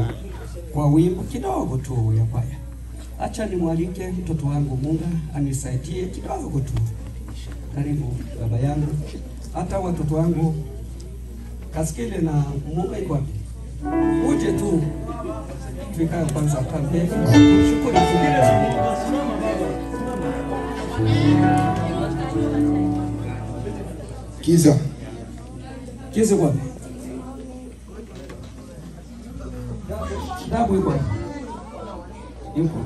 tu kwa wimbo kidogo tu ya kwaya. Acha nimwalike mtoto wangu Munga anisaidie kidogo tu. Karibu baba yangu. Hata watoto wangu Kaskile na Munga iko wapi? Uje tu tuikae kwanza pambe. Shukuru tu. Kiza. Kiza kwa. Dabu yuko. Yuko.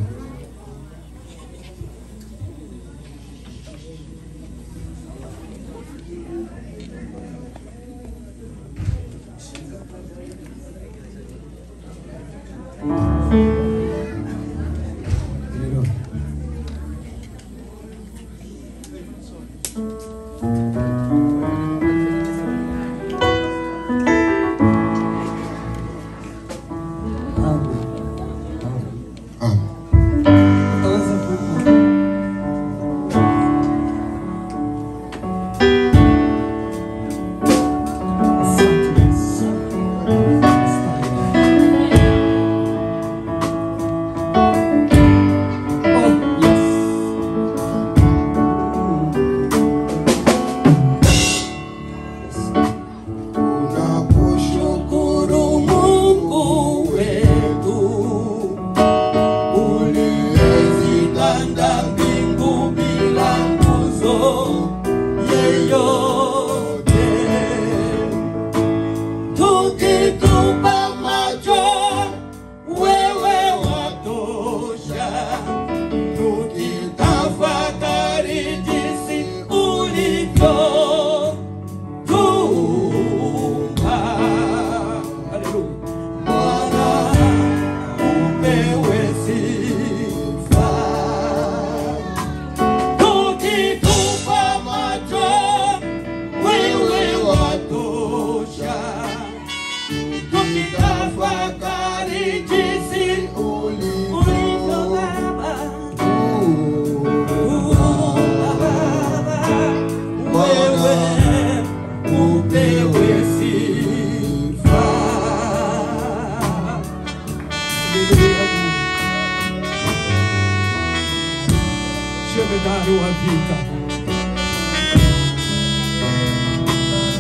Jemedari wa vita.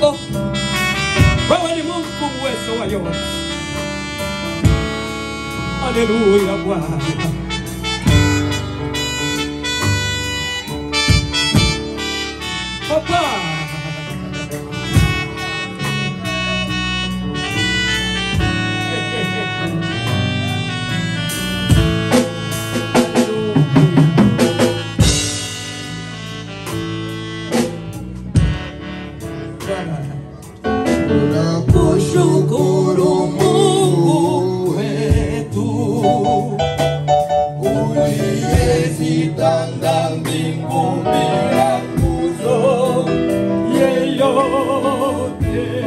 Oh, wewe ni Mungu uwezo wa yote. Haleluya Bwana. Papa. Tunakushukuru Mungu wetu uliyezitanda mbingu bila nguzo yeyote,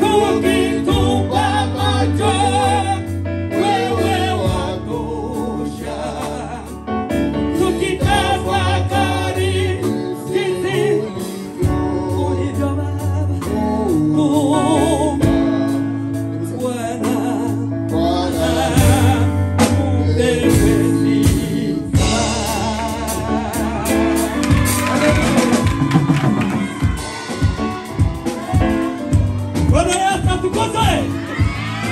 tukitupa macho wewe watosha, tukitafakari sisi ulivyo Baba. Bwana upewe sifa. Bwana Yesu atukuzwe.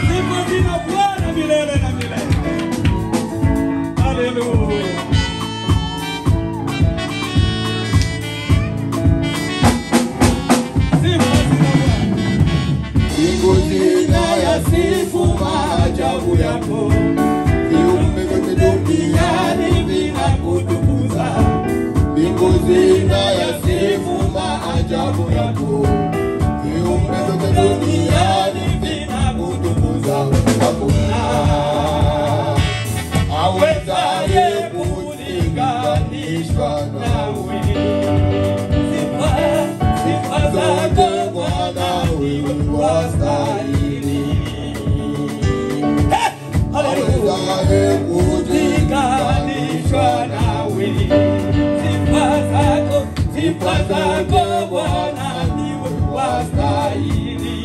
Sifa zina Bwana milele na milele. Haleluya. Sifa zina Bwana. Mbingu zinayasifu maajabu yako, viumbe vyote duniani vinakutukuza. Mbingu zinayasifu maajabu yako, viumbe vyote duniani vinakutukuza. Hakuna awezaye kulinganishwa nawe. Sifa zako Bwana wewe wastahili. Haleluya. Kulinganishwa nawe. Sifa zako Bwana ni wastahili.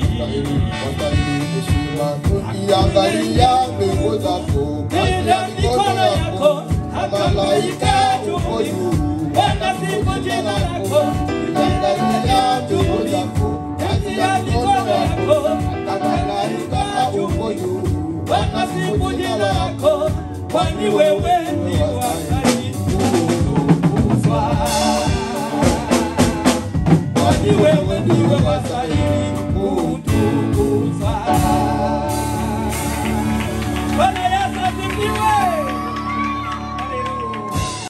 Nikiangalia mbingu zako, kazi ya mikono yako, hata malaika uko juu wanasifu jina lako. Nikiangalia mbingu zako, kazi ya mikono yako, hata malaika uko juu wanasifu jina lako, kwani wewe ni wakati kutukuzwa, kwani wewe